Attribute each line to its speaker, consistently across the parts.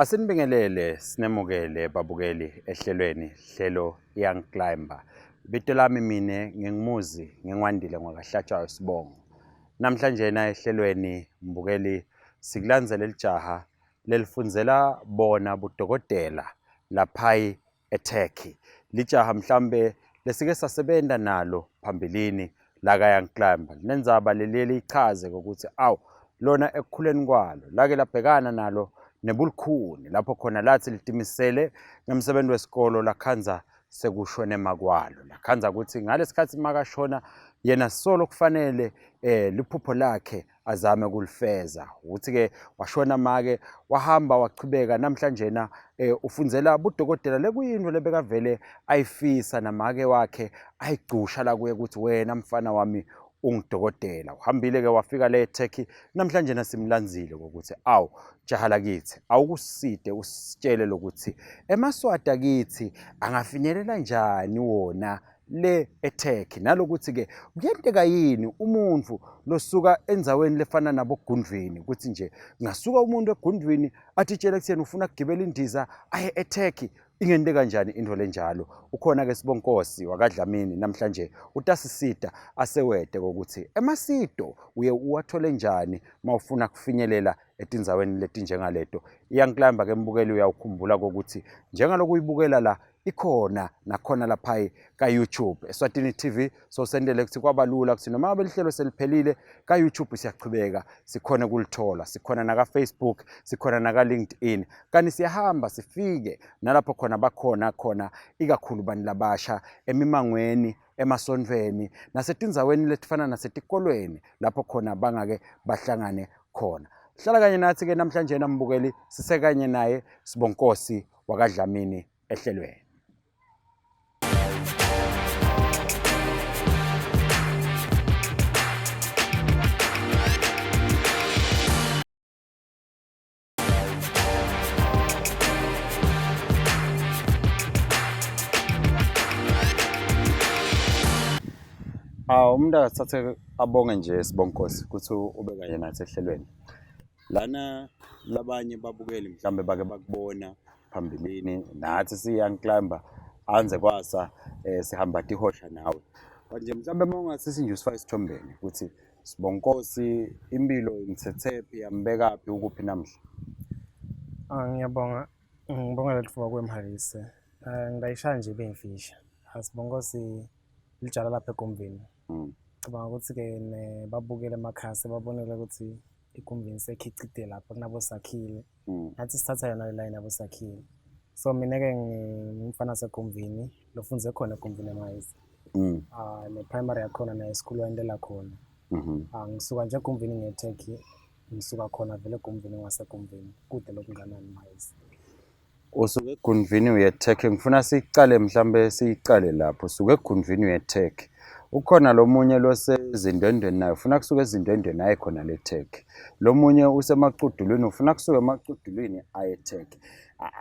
Speaker 1: Asinibingelele sinemukele babukeli ehlelweni hlelo Young Climber. Bito lami mine nginguMuzi nginguWandile ngwakaHlatshwayo Sibongo. Namhlanje na ehlelweni mbukeli sikulandzele lijaha lelifundzela bona budokotela laphayi eTurkey. Lijaha mhlambe lesike sasebenta nalo phambilini la kaYoung Climber. Nendzaba leliye liyichaze ngokuthi awu lona ekukhuleni kwalo lake labhekana nalo nebulukhuni lapho khona lathi litimisele ngemsebenzi wesikolo lakhandza sekushone makwalo lakhandza ukuthi ngalesikhathi makashona yena solo kufanele eh liphupho lakhe azame kulifeza ukuthi-ke washona make wahamba wachubeka namhlanjena eh, ufundzela budokotela lekuyinto lebekavele ayifisa namake wakhe ayigcusha la kuye ukuthi wena mfana wami ungudokotela uhambile-ke wafika le eTurkey namhlanje nasimlandzile ngokuthi awu jaha lakithi awukuside usitshele lokuthi emaswati akithi angafinyelela njani wona le eTurkey nalokuthi-ke kuyenteka yini umuntu losuka endzaweni lefana nabogundvwini ukuthi nje kungasuka umuntu egundvwini atitshele kutheni ufuna kugibela indiza aye eTurkey ingente kanjani into lenjalo ukhona-ke sibonkosi wakadlamini namhlanje utasisita asewede kokuthi emasito uye uwathole njani uma ufuna kufinyelela etindzaweni letinjengaleto iyanklamba ke mbukeli uyawukhumbula kokuthi njengaloku uyibukela la ikhona nakhona lapha ka-YouTube Eswatini TV so sendele ukuthi kwaba lula ukuthi noma ngabe lihlelo seliphelile ka-YouTube siyachubeka sikhona kulithola sikhona naka-Facebook sikhona naka-LinkedIn kanti siyahamba sifike nalapho khona bakhona khona ikakhulu bantu labasha emimangweni emasontfweni nasetindzaweni letifana nasetikolweni lapho khona bangake bahlangane khona hlala kanye nathi-ke namhlanje nambukeli sisekanye naye sibonkosi wakaDlamini ehlelweni. Awu umuntu akathathe abonge nje Sibonkosi ukuthi ube kanye nathi ehlelweni. Lana labanye babukeli mhlambe bake bakubona phambilini nathi siyi-young climber anze kwasa eh, sihamba tihosha nawe but nje mhlambe uma ungasithi nje usifake esithombeni ukuthi Sibonkosi impilo imthethephi yambekaphi ukuphi namhla
Speaker 2: Ah, ngiyabonga ngibonga leli thuba kwemhalise um ngingayishaya nje ibe yimfisha Sibonkosi lijala lapha egumbini Cabanga ukuthi-ke babukele emakhasi babonile ukuthi igumbini sekhicide lapha kunabosakhile. Nathi sithatha yona le line yabosakhile. So mina-ke ngingumfana wasegumbini lofunze khona egumbini emayisi. Ah, ne-primary yakhona naye school wayentela khona. Ah, ngisuka nje egumbini ngiye-Turkey, ngisuka khona vele egumbini ngasegumbini kude lokunganani mayisi.
Speaker 1: Usuke eGundvwini uye eTurkey. Ngifuna siyicale mhlambe siyicale lapho. Usuke eGundvwini uye eTurkey. Ukhona lo munye losezindwendweni naye ufuna kusuka ezindwendweni aye khona le Turkey. Lo munye usemacudulwini ufuna kusuka emacudulwini aye eTurkey.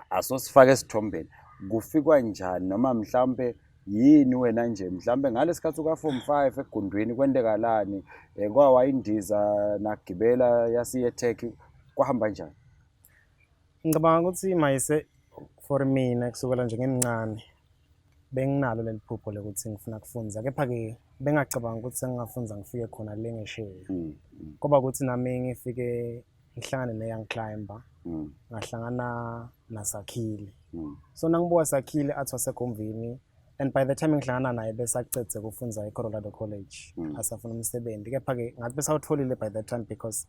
Speaker 1: Asosifake esithombeni. Kufikwa njani noma mhlambe yini wena nje mhlambe ngalesikhathi uka form 5 egundwini kwentekalani eh, kwawa indiza nagibela yasiye eTurkey kwahamba njani?
Speaker 2: Ngicabanga ukuthi mayise for mina kusukela nje ngimncane benginalo leli phupho lokuthi ngifuna kufunza kepha-ke bengacabanga ukuthi sengingafunza ngifike khona le ngesheya Kwaba ukuthi nami ngifike ngihlangane ne-young climber ngahlangana naSakhile so nangibuka Sakhile athi waseGomvini and by the time ngihlangana naye besacedze kufunza e-Colorado College asafuna umsebenzi kepha-ke ngathi besawutholile by that time because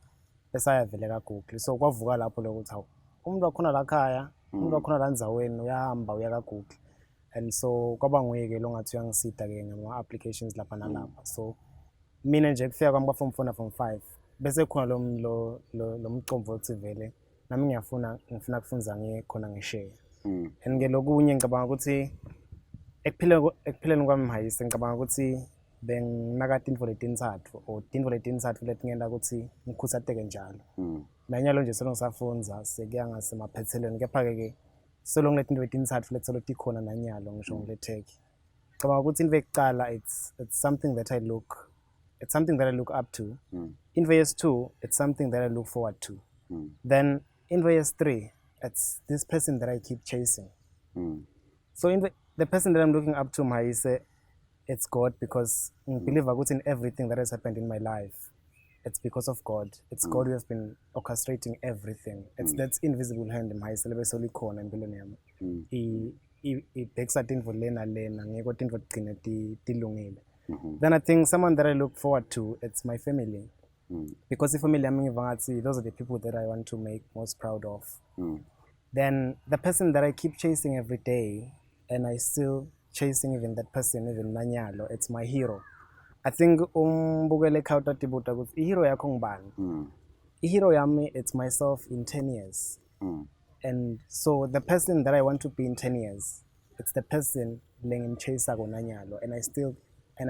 Speaker 2: esaya vele kaGoogle so kwavuka lapho lokuthi hawu umuntu wakhona la khaya umuntu wakhona la ndzaweni uyahamba uya kaGoogle and so kwaba nguye-ke lo ngathi uyangisida-ke ngama-applications lapha nalapha so mina nje kufika kwami kwa-form four na-form five bese khona lo lo lo lo mcombo othi vele nami ngiyafuna ngifuna kufunza ngiye khona ngisheya and ke lokunye ngicabanga ukuthi ekuphileni ekuphileni kwami mhayise ngicabanga ukuthi benginaka tintfo letintsatfu or tintfo letintsatfu letingenta ukuthi ngikhuthateke njalo nanyalo nje solo ngisafundza sekuya ngasemaphethelweni kepha-ke ke solo ngiletintfo letintsatfu letisolo tikhona nanyalo ngisho ngile-Turkey cabanga ukuthi into yokucala it's, it's something that I look it's something that I look up to into yesi-two it's something that I look forward to then into yesi-three It's this person that I keep chasing. So in the person that I'm looking up to, Mhayise, it's God, because I believe ukuthi in everything that has happened in my life, it's because of God. It's God who has been orchestrating everything. It's that invisible hand, Mhayise, lebe solikhona empilweni yami. Ibhekisa tintfo lena lena ngiko tintfo tigcine tilungile. Then I think someone that I look forward to, it's my family. Because ifamily yami ngiva ngathi those are the people that I want to make most proud of. Then the person that I keep chasing every day, and I still chasing even that person even nanyalo, it's my hero. I think umbukele ekhaya utatibuta ukuthi i-hero yakho ngubani? I-hero yami, it's myself in 10 years. And so the person that I want to be in 10 years, it's the person lengimchase nanyalo, and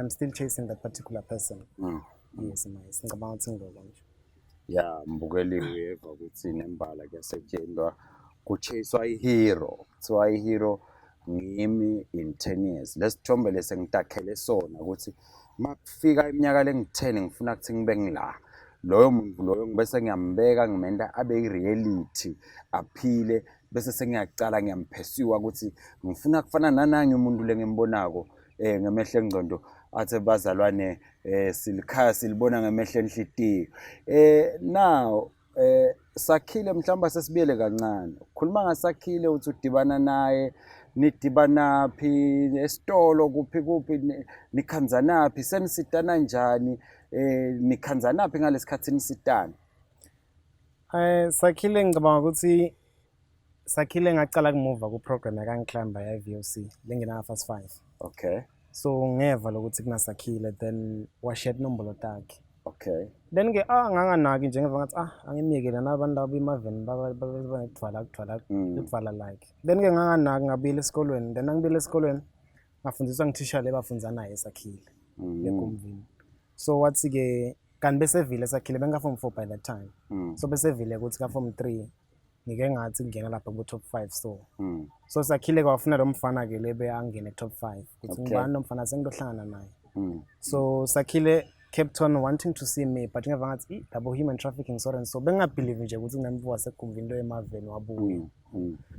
Speaker 2: I'm still chasing that particular person. Yes, mais ngicabanga ukuthi ngiloko nje.
Speaker 1: Ya, mbukeli, uyeva ukuthi nembala kuyasetshenzwa, kuchaswa i-hero, kuthiwa i-hero ngimi in 10 years. Lesithombe lesi ngitakhele sona ukuthi makufika iminyaka lengu-10 ngifuna ukuthi ngibe ngila loyo muntu loyo, ngibese ngiyambeka, ngimenta abe i-reality, aphile, bese sengiyacala ngiyamphesiwa ukuthi ngifuna kufana nanange umuntu lengimbonako ngemehlo engcondo. Athi bazalwane, silikhaya silibona ngemehlo enhlitiyo. Now Sakhile, mhlawumbe sesibuyele kancane, khuluma ngaSakhile, uthi udibana naye, nidibanaphi, esitolo kuphi kuphi, nikhanzanaphi, senisitana njani, nikhanzanaphi ngalesikhathi nisitana?
Speaker 2: Sakhile, ngicabanga ukuthi Sakhile ngacala kumuva ku-program yaKa Climber ya-VOC lengena Fast 5. So ngeva lokuthi kunaSakhile, then washare inombolo takhe. Then ke nganganaki nje, ngeva ngathi angimyekele nabantu labo emaveni banekudvala kudvala kudvala like. Then ke nganganaki, ngabuyela esikolweni, then angibuyela esikolweni ngafundiswa ngithisha le bafundza naye Sakhile legumvini. So wathi ke kanti besevile Sakhile, benga form 4 by that time. So besevile ukuthi ka form 3 ngike ngathi kungena lapha ku top 5, so so Sakhile kwafuna lo mfana ke lebe angene top 5 ukuthi ngubani lo mfana sengilohlangana naye. So Sakhile kept on wanting to see me, but ngeva ngathi labo human trafficking so and so, bengingabelieve nje ukuthi kunemvu wasegumvini lo emaveni wabuya.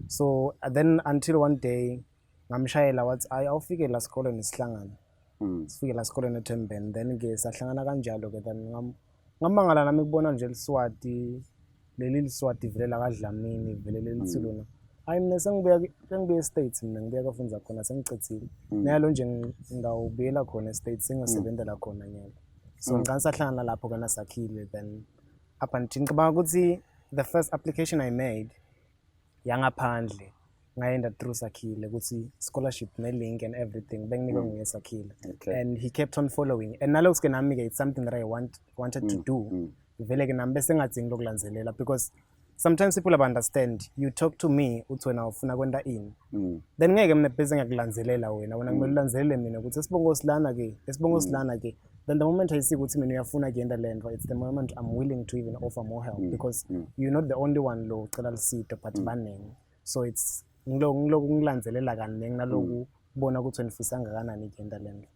Speaker 2: So then until one day ngamshayela, wathi ayi, awufike la sikoleni sihlangane. Sifike la sikoleni eThembeni, then ke sahlangana kanjalo ke. Then ngamangala nami kubona nje liSwati leli, liSwati vele lakaDlamini vele lelithi lona, hayi, mina sengibuya e-States, mina ngibuya kofundza khona, sengicedzile nalo nje, ngawubuyela khona e-States, sengiyosebentela khona nyalo. So ngicabanga sahlangana lapho kana Sakhile. Then up until ngicabanga ukuthi the first application I made yangaphandle ngayenda through Sakhile, ukuthi scholarship ne-link and everything benginikwe nguye Sakhile. And he kept on following, and nalokhu ke nami ke it's something that I wanted to do vele ke nami, bese ngadzingi lokulandzelela, because sometimes people have understand you talk to me, uthi wena ufuna kwenta ini, then ngeke mina bese ngiyakulandzelela wena, wena kumele ulandzelele mina ukuthi esibongo silana ke, esibongo silana ke. Then the moment I see ukuthi mina uyafuna kuyenta lento, it's the moment I'm willing to even offer more help, because you're not the only one lo ucela lisito, but baningi. So it's ngiloku ngilandzelela kaningi naloku kubona ukuthi wena ufisa kangakanani kuyenta lento.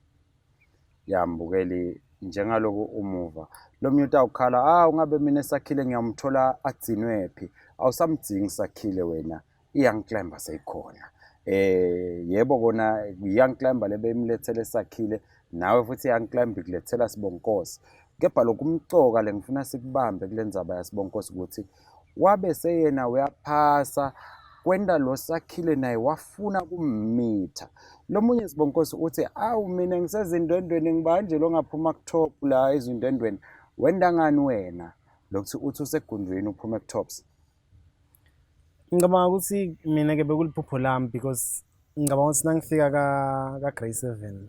Speaker 1: Ya, mbukeli, njengaloku umuva lo mnye utawukhala, ungabe mina Sakhile ngiyamthola agcinwephi? Awusamdzingi Sakhile wena, i-Young Climber seyikhona. Yebo kona, i-Young Climber lebeyimlethele Sakhile, nawe futhi i-Young Climber ikulethela Sibonkosi. Kepha lokumcoka lengifuna sikubambe kule ndzaba yaSibonkosi ukuthi wabe seyena uyaphasa kwenda lo Sakhile naye wafuna kummitha lomunye. Sibonkosi, uthi awu, mina ngisezindwendweni, ngibanje lo ngaphuma ku-top la ezindwendweni, wenda ngani wena lokuthi uthi usegundwini uphume ku-tops?
Speaker 2: Ngicabanga ukuthi mina ke bekuliphupho lami, because ngicabanga ukuthi nangifika ka grade 7,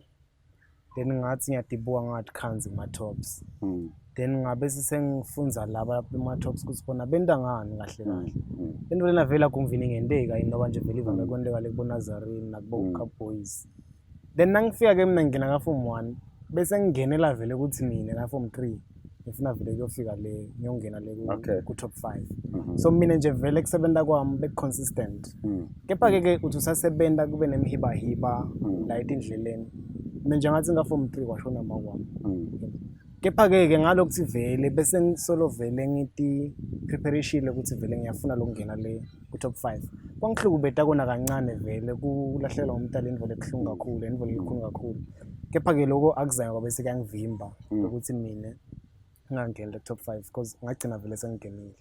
Speaker 2: then ngathi ngiyadibuka ngathi khanzi kuma-tops. Then ngabe sengifundza laba kuma-tops ukuthi bona benta ngani kahle kahle. Into lena vele akumvini ingenteka yini, ngoba nje vele ivame kwenteka le kubo-Nazarene nakubo-Cowboys. Then nangifika ke mina ngingena ka-form 1, bese ngingenela vele ukuthi mina ka-form 3 ngifuna vele kuyofika le ngiyongena le ku-top 5. So mina nje vele kusebenta kwami beku-consistent. Kepha-ke ke uthi usasebenta kube nemihibahiba la etindleleni. Mina nje ngathi nga-form 3 kwashona ma kwami. Kepha-ke ke ngalokuthi vele bese ngisolo vele ngiti-preparishile ukuthi vele ngiyafuna lokungena le ku-top 5. Kwangihlukubeta kona kancane vele kulahlekelwa ngumntala intfo lebuhlungu kakhulu, intfo lelukhuni kakhulu. Kepha-ke loko akuzange kwabe sekuyangivimba ukuthi mina ngingangeni le top 5 because ngagcina vele sengingenile.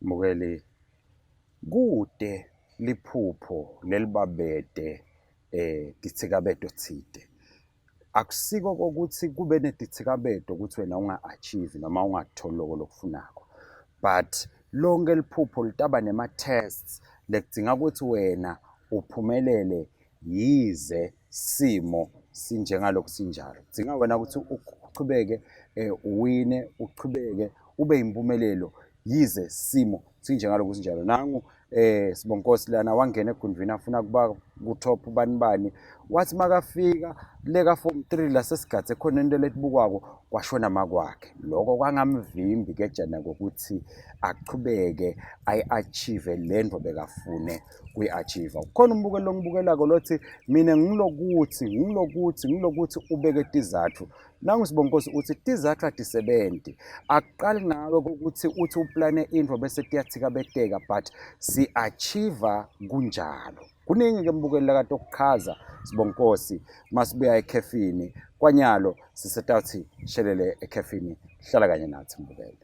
Speaker 1: Mbukeli, kude liphupho lelibabede titsikabeto tsite. Akusiko kokuthi kube netitsikabeto ukuthi wena unga-achieve noma ungakutholi loko lokufunako, but lonke liphupho litaba nema-tests lekudzinga ukuthi wena uphumelele yize simo sinjengalokhu sinjalo. Kudzinga wena ukuthi uchubeke uwine, uchubeke ube yimpumelelo yize simo sinjengalokhu sinjalo. Nangu Sibonkosi lana wangena egundvini afuna kuba ku-top bani bani, wathi makafika leka form 3 lasesigadze khona into letibukwako kwashona makwakhe. Lokho kwangamvimbi ke jana kokuthi achubeke ayi-achieve lento bekafune kuyi-achieve. Kukhona umbukeli longibukelako lothi mina ngilokuthi ngilokuthi ngilokuthi ubeke tizathu. Nangu Sibonkosi uthi tizathu atisebenti. Akuqali ngawe ukuthi uthi uplane into bese tiyathikabeteka but si-achieve kunjalo. Kuningi ke mbukeli lakade okuchaza Sibonkosi masibuya ekhefini kwanyalo sisetawuthi shelele ekhefini hlala kanye nathi mbukeli.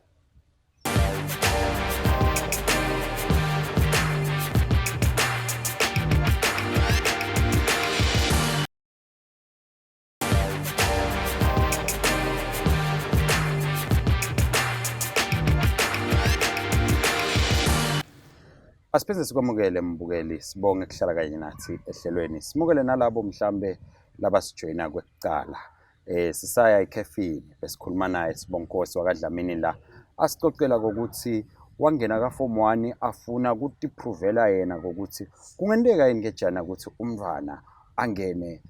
Speaker 1: Asiphinde sikwamukele mbukeli, sibonge kuhlala kanye nathi ehlelweni. Simukele nalabo mhlambe labasijoyina kwekucala. Sisaya ekhefini besikhuluma naye Sibonkosi wakaDlamini la asicocela kokuthi wangena ka form 1 afuna kutiprovela yena kokuthi kungenteka yini ke jana ukuthi umntwana angene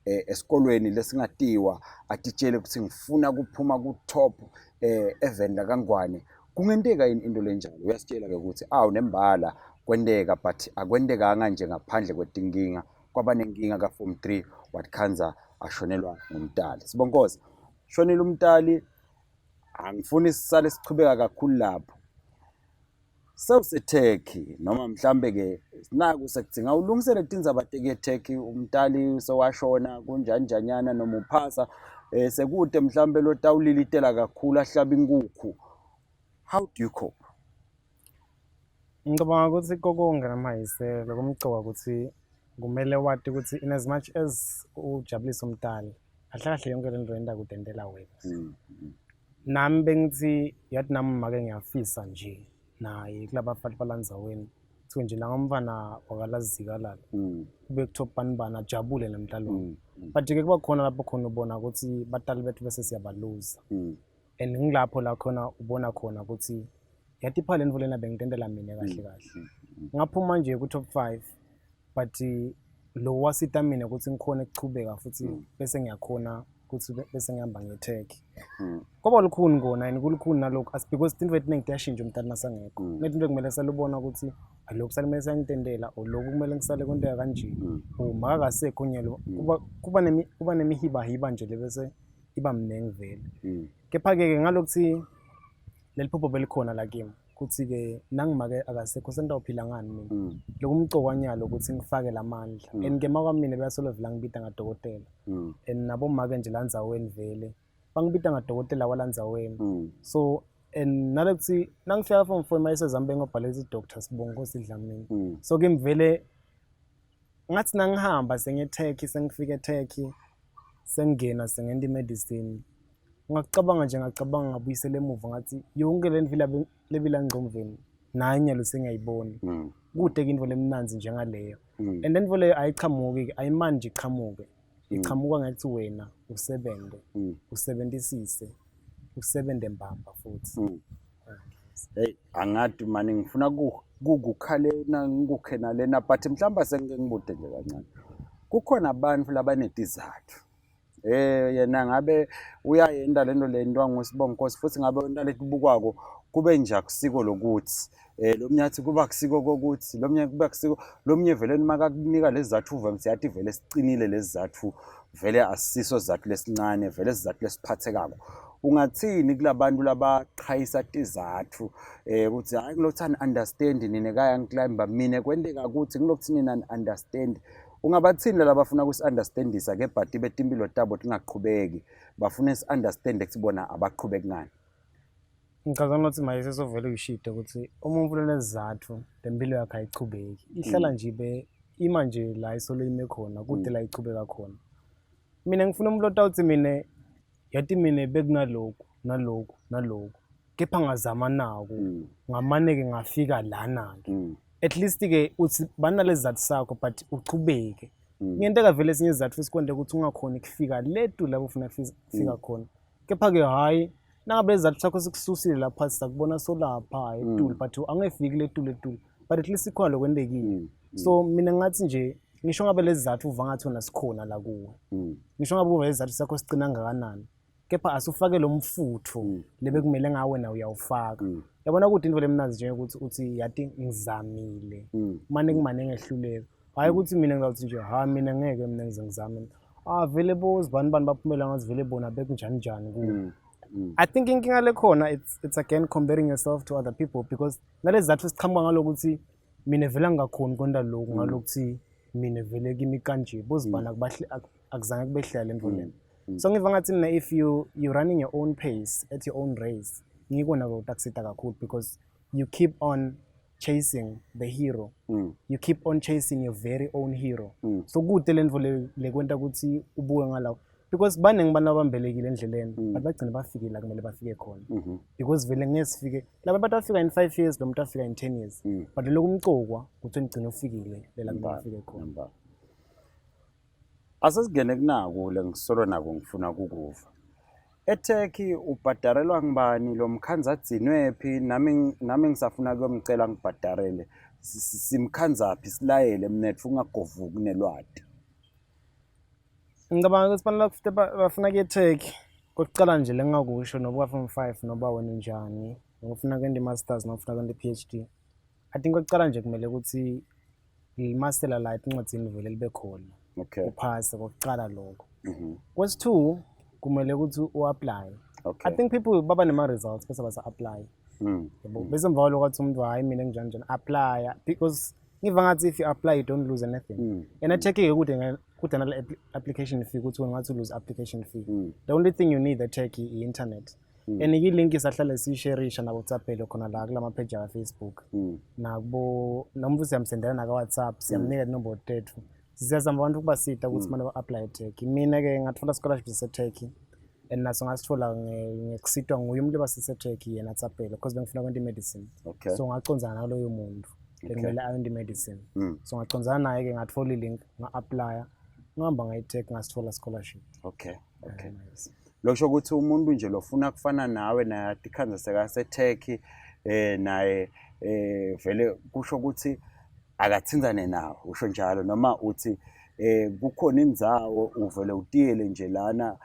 Speaker 1: esikolweni lesingatiwa atitshele ukuthi ngifuna kuphuma ku top event kaNgwane. Kungenteka yini into lenjalo? Uyasitshela ke ukuthi awu nembala kwenteka but akwentekanga nje ngaphandle kwetinkinga. Kwaba nenkinga ka form 3 watikhandza ashonelwa ngumtali. Sibonkosi, shonile umtali, angifuni sisale sichubeka kakhulu lapho. SewuseTurkey noma mhlambe ke naku sekudzinga ulungisele tindzaba tekuye Turkey, umtali sewashona kunjani njanyana noma uphasa sekude mhlambe lotawulilitela kakhulu ahlaba inkukhu. How do you cope?
Speaker 2: Ngicabanga ukuthi kokonke namayise lokumcoka ukuthi kumele wati ukuthi in as much as ujabulisa umntali kahle kahle yonke lento yenta kudendela wena. Nami bengithi yathi nami make ngiyafisa nje naye kulaba bafati balandzaweni kuthiwe nje nangomfana wakalazikalala kube kuthiwa bani bani ajabule nemntalo. But ke kuba khona lapho khona ubona ukuthi batali bethu bese siyabaluza. And ngilapho la khona ubona khona ukuthi yathi pha lento lena bengitendela mina kahle kahle. Ngaphuma nje ku top 5 but lo wasita mina ukuthi ngikhone ukuchubeka futhi bese ngiyakhona ukuthi bese ngihamba nge-Turkey. Kwaba lukhuni kona and kulukhuni nalokhu as because into etiningi tiyashintsha umntana masangekho. Kunetinto ekumele salubona ukuthi lokhu salimele sangitendela or lokhu kumele ngisale kwenteka kanje. Or makakasekho nyalo kuba kuba kuba nemihibahiba nje lebese iba mningi vele. Kepha-ke ke ngalokuthi leli phupho belikhona la kimi ukuthi-ke nangimake akasekho sengitawuphila ngani mina. Lokumcoka nyalo ukuthi ngifake lamandla. And ke makwamina beyasolo vele angibita ngadokotela. And nabomake nje la ndzaweni vele bangibita ngadokotela wala ndzaweni. So and nalokuthi nangifika form 4 mayisezami bengobhala ukuthi Dr Sibonkosi Dlamini. So kimi vele ngathi nangihamba sengiye-Turkey sengifika e-Turkey sengingena sengenta i-medicine ngakucabanga nje ngacabanga ngabuyisela emuva ngathi yonke le nto lebila ngqomveni nayo nyalo sengiyayibona. Kude ke into lemnanzi njengaleyo. And lento leyo ayichamuki ayimani nje ichamuke. Ichamuka ngathi wena usebente, usebenzisise, usebente mbamba futhi.
Speaker 1: Hey, angadi mani ngifuna kukukhalena ngikukhe nalena but mhlawumbe sengike ngibude nje kancane. Kukhona abantu labanetizathu. Yena ngabe uyayenda lento le ntwangu Sibonkosi futhi ngabe into letibukwako kube nje akusiko lokuthi Lo mnye athi kuba kusiko kokuthi, lo mnye kuba kusiko, lo mnye vele makakunika lezi zathu uva siyathi vele siqinile lezi zathu, vele asisiso sizathu lesincane, vele sizathu lesiphathekako. Ungathini kulabantu labaqhayisa tizathu ukuthi hayi ngilokuthi ani-understand nina ka-Young Climber, mina kwenteka ukuthi ngilokuthi nina ani-understand. Ungabathini laba abafuna ukusi-understandisa ke but betimpilo tabo tingaqhubeki, bafuna si-understand ukuthi bona abaqhubeki ngani?
Speaker 2: Ngicabanga ukuthi manje sesovele uyishide ukuthi umuntu unesizathu lempilo yakhe ayichubeki. Ihlala nje ibe ima nje la isolo ime khona, kude la ichubeka khona. Mina ngifuna umuntu otawuthi mina yathi mina bekunalokhu nalokhu nalokhu kepha ngazama naku ngamane-ke ngafika lana-ke. At least-ke uthi banalezi zathu sakho but uchubeke. Kungenteka vele esinye isizathu sikwente ukuthi ungakhoni kufika letu lapho ufuna kufika khona. Kepha-ke hhayi nangabe isizathu sakho sikususile lapha sakubona solapha etulu but angefiki letulu etulu but at least ikhona lokwentekile. So mina ngathi nje ngisho ngabe lezi zathu uva ngathi wena sikhona la kuwe. Ngisho ngabe uva isizathu sakho sigcina kangakanani kepha asufake lo mfutho lebe kumele ngawe wena uyawufaka. Yabona kude into lemnandzi nje ukuthi uthi yati ngizamile mane kumane ngehluleka. Hhayi ukuthi mina ngizawuthi nje ha mina ngeke mina ngize ngizame. Ah vele bo zibani bani baphumela ngathi vele bona bekunjani njani kuwo. I think inkinga lekhona it's again comparing yourself to other people because nalezi zathu siqhamuka ngalokuthi mina vele angingakhoni kwenta lokhu ngalokuthi mina vele kimi kanje bozibani akubahle akuzange kubehlela le nto lena. So ngiva ngathi mina if you running your own pace at your own race ngikona utakusita kakhulu because you keep on chasing the hero. You keep on chasing your very own hero. So kude le nto lekwenta ukuthi ubuke ngalawo because baningi abantu abambelekile endleleni but bagcine bafikile la kumele bafike khona because vele ngeke sifike laba bantu bafika in 5 years lo muntu afika in 10 years but lokhu umcokwa ukuthi ngigcine ufikile lela kumele ufike khona.
Speaker 1: Asesingene kunaku le ngisolo nako ngifuna kukuva. ETurkey ubhadarelwa ngubani lo mkhanza agcinwephi nami ngisafuna kuyomcela ngibhadarele simkhanzaphi silayele mnetfu ungagovuki nelwati.
Speaker 2: Ngicabanga ukuthi abantu bafuna kuye eTurkey kokuqala nje lengingakusho noba form 5 noba wena unjani noma ufuna kwenta i-masters noma ufuna kwenta i-PhD. I think kokuqala nje kumele ukuthi limasela la etincwadini vele libe khona.
Speaker 1: Okay.
Speaker 2: Uphase kokuqala lokho. Kwesi-two kumele ukuthi u-apply.
Speaker 1: Okay.
Speaker 2: I think people baba nema-results bese basa-apply. Yabo bese emva kwalokho athi umuntu hhayi mina nginjani njani apply because ngiva ngathi if you apply you don't lose anything. And eTurkey-ke kude kude nale application fee ukuthi wena ngathi lose application fee. The only thing you need eTurkey i-internet. And i-link sahlale siyisherisha nabo Tsapelo khona la kulama page aka Facebook. Nakubo noma siyamsendela naka WhatsApp siyamnika inombolo tethu. Siyazama abantu ukubasita ukuthi manje ba-apply eTurkey. Mina-ke ngathola scholarship saseTurkey and naso ngasithola ngekusitwa nguye umuntu ebasise-Turkey yena Tsapelo because bengifuna kwenta i-medicine.
Speaker 1: Okay.
Speaker 2: So ngacondzana naloyo muntu bekumele ayonto i-medicine. So ngacondzana naye-ke ngathola i-link nga-applya ngihamba ngaye eTurkey ngasithola scholarship.
Speaker 1: Okay. Okay. Lokusho ukuthi umuntu nje lofuna kufana nawe naye atikhanze sekaseTurkey naye vele kusho ukuthi akathinzane nawo usho njalo noma uthi kukhona indzawo uvele utiyele nje lana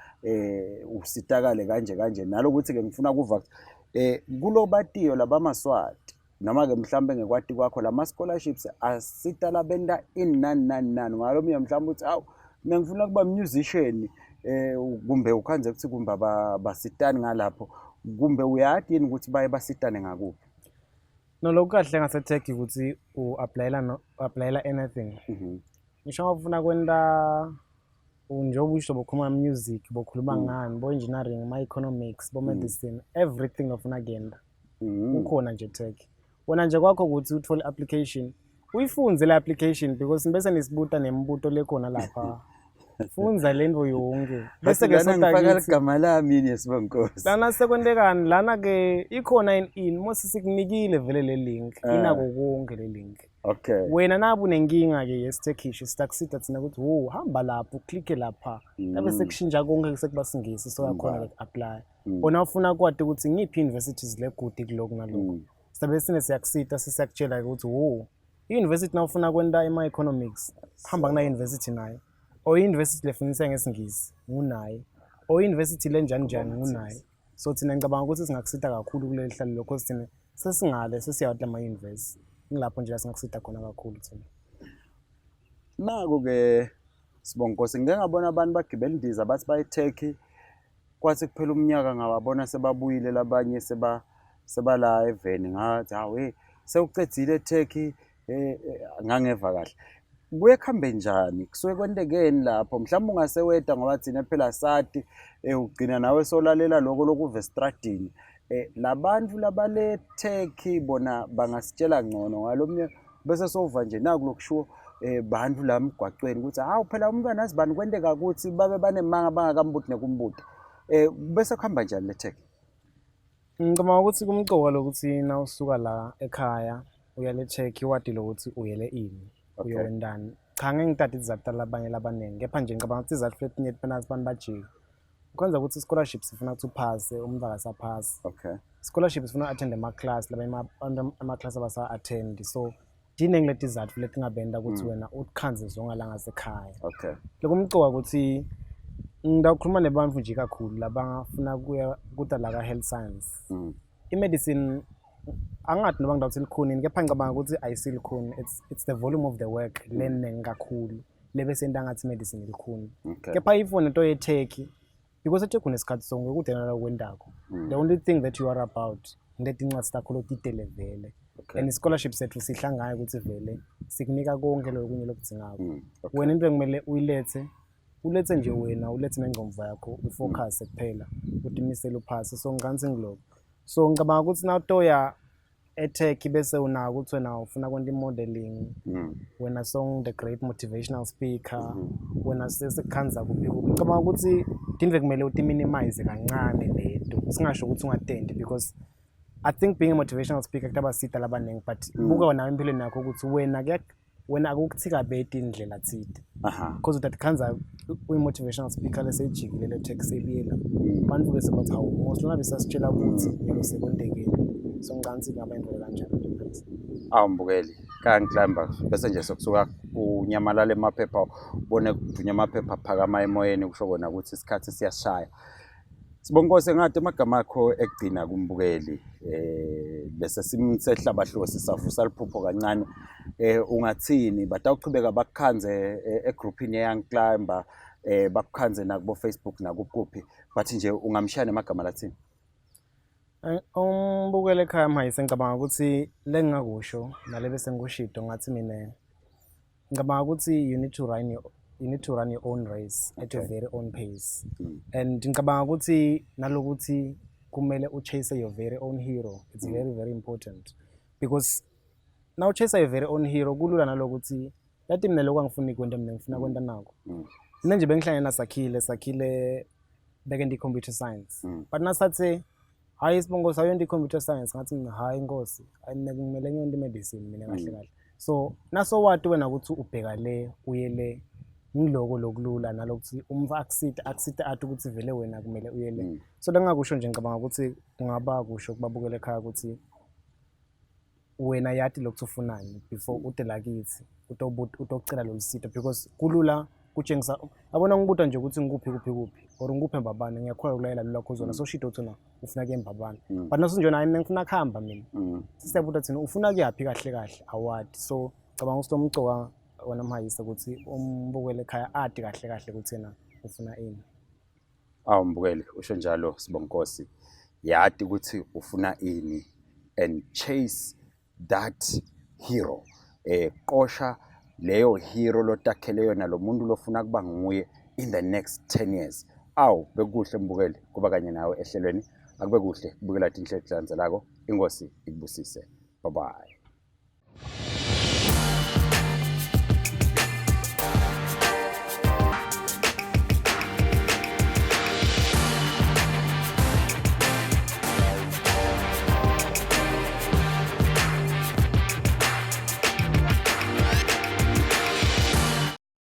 Speaker 1: usitakale kanje kanje nalokuthi ke ngifuna kuva kulobatiyo labamaswati noma ke mhlambe ngekwati kwakho lama scholarships asita labenta ini nani nani nani ngalomunye mhlawumbe uthi awu mina ngifuna kuba musician kumbe ukhanze ukuthi kumbe basitani ngalapho kumbe uyadi yini ukuthi baye basitane ngakuphi?
Speaker 2: No lokhu kahle ngaseTurkey ukuthi u-applyela no applyela anything. Ngisho ngabe ufuna kwenta njengoba usho bokhuluma music, bokhuluma ngani, bo engineering, ma economics, bo medicine, everything ofuna kuyenta. Kukhona nje Turkey. Wena nje kwakho ukuthi uthole application, uyifunze le application because bese nisibuta nemibuto lekhona lapha. Fundza le nto yonke.
Speaker 1: Bese ke ngifaka igama lami yini yesibonkosi.
Speaker 2: Lana sekwentekani lana ke ikhona in in mose sikunikile vele le link inako konke le link.
Speaker 1: Okay.
Speaker 2: Wena nabu unenkinga ke yesiTurkish sitakusita thina ukuthi wo hamba lapho uklike lapha. Ngabe sekushintsha konke sekuba singisi so yakhona ke apply. Wena ufuna kwati ukuthi ngiphi universities le good kuloko naloko. Sabe sine siyakusita sisiyakutshela ukuthi wo i-university nawufuna kwenta ima-economics hamba kuna university nayo or i-university lefundisa ngesingisi ngunaye or i-university lenjani njani ngunaye. So thina ngicabanga ukuthi singakusita kakhulu kuleli hlalo lokho thina Sesingale sesiya kulama-university, ngilapho nje la singakusida khona kakhulu thina.
Speaker 1: Naku-ke Sibonginkosi, ngike ngabona abantu bagibela indiza bathi baye eTurkey, kwathi kuphela umnyaka ngababona sebabuyile labanye seba sebala eveni ngathi hawu hey sewucedzile eTurkey eh, eh, ngangeva kahle. Kuye kuhambe njani? Kusuke kwentekeni lapho? Mhlawumbe ungaseweda ngoba thina phela sati eh, ugcina nawe solalela lokho lokuva estradini. Eh, labantu labale Turkey bona bangasitshela ngcono ngalomnye bese sova nje naku lokushiwo eh bantu la emgwaqweni ukuthi hawu phela umntwana azibani kwenteka ukuthi babe banemanga bangakambuti nekumbuta eh bese kuhamba njani le Turkey?
Speaker 2: Ngicabanga ukuthi kumcoka lokuthi nawusuka la ekhaya uya le Turkey wati lokuthi uyele ini, uyowendani. Cha ngeke ngithathe izizathu talabanye labaningi kepha nje ngicabanga ukuthi izizathu letinye phela abantu bajika. Kwenza ukuthi i-scholarship sifuna ukuthi uphase umuntu akasaphasi. Scholarship sifuna u-attend ama-class labanye abantu ama-class abasa-attend so tiningi letizatfu letingabenta ukuthi wena utikhandze zonga ngasekhaya. Lokumcoka ukuthi ngitawukhuluma nebantfu nje kakhulu labafuna kuya kuta la ka-health science. I-medicine angathi noma ngitawuthi likhuni kepha ngicabanga ukuthi ayisilikhuni it's the volume of the work leningi kakhulu lebese into angathi i-medicine ilikhuni. Kepha if wena into ye-Turkey because eTurkey unesikhathi sonke kude naloko kwendako. The only thing that you are about ngiletincwadi takho lotitele vele. And i-scholarship sethu sihla ngayo ukuthi vele sikunika konke lokunye lokudzingako. Wena into ekumele uyilethe ulethe nje wena ulethe nengqondo yakho ufocus kuphela utimisele uphase so ngicabanga ngiloko. So ngicabanga ukuthi nawutoya eTurkey bese unako ukuthi wena ufuna kwenta i-modeling wena song the great motivational speaker wena sesikhandza kuphi kuphi ngicabanga ukuthi tintfo kumele uti-minimize kancane leto singasho ukuthi ungatendi because I think being a motivational speaker kutabasita labaningi but buka wena empilweni yakho ukuthi wena wena akukuthikabeti indlela thide because utatikhandza uyi-motivational speaker leseyijikile le tax sebuyela abantu ke sebathi hawu mos lona besasitshela ukuthi yebo sekwentekile so ngicabanga ukuthi kungaba into kanjalo nje phansi.
Speaker 1: Awu mbukeli, kaNgiclimber bese nje sekusuka kunyamalala emaphepha ubone kudunya amaphepha aphakama emoyeni kusho kona ukuthi isikhathi siyashaya. Sibonginkosi ngathi amagama akho ekugcina kumbukeli eh bese simsehlabahlosi savusa liphupho kancane eh ungathini batawuchubeka bakukhanze egroupini ye-Young Climber eh bakukhanze nakubo Facebook nakuphi but nje ungamshaya nemagama lathini?
Speaker 2: Umbukeli ekhaya Mhayise ngicabanga ukuthi lengingakusho nale bese ngikushito ngathi mina ngicabanga ukuthi you need to run your own race at your very own pace. And ngicabanga ukuthi nalokuthi kumele uchase your very own hero it's very very important because now chase your very own hero kulula nalokuthi yathi mina lokho angifuni kwenta mina ngifuna kwenta nako. Mina nje bengihlangene naSakhile Sakhile bekenta i-computer science but nasathe hayi Sibongo sayonto i-computer science ngathi mina hayi inkosi hayi mina kumele ngiyonto i-medicine mina kahle kahle. So nasowati wena ukuthi ubheka le uye le ngiloko lokulula nalokuthi umva akusita akusita athi ukuthi vele wena kumele uye le. So lengakusho nje ngicabanga ukuthi kungaba kusho kubabukela ekhaya ukuthi wena yati lokuthi ufunani before ude lakithi utocela lolu sito because kulula kutshengisa yabona ngibuta nje ukuthi ngikuphi kuphi kuphi or ngikuphi embabane ngiyakholwa kulayela lula khuzona so shito uthi na ufuna kuye embabane but nasinjena hayi mina ngifuna kuhamba mina sisiyabuta thina ufuna kuyaphi kahle kahle awadi so cabanga ukuthi lomcoka wena Mhayise ukuthi umbukele ekhaya adi kahle kahle ukuthi yena ufuna ini.
Speaker 1: Awu mbukeli usho njalo Sibonginkosi yati ukuthi ufuna ini and chase that hero eh qosha leyo hero lotakhele yona lo muntu lofuna kuba nguye in the next 10 years. Awu bekuhle mbukeli kuba kanye nawe ehlelweni akube kuhle kubukela tinhlelo tilandzelako inkosi ikubusise bye bye.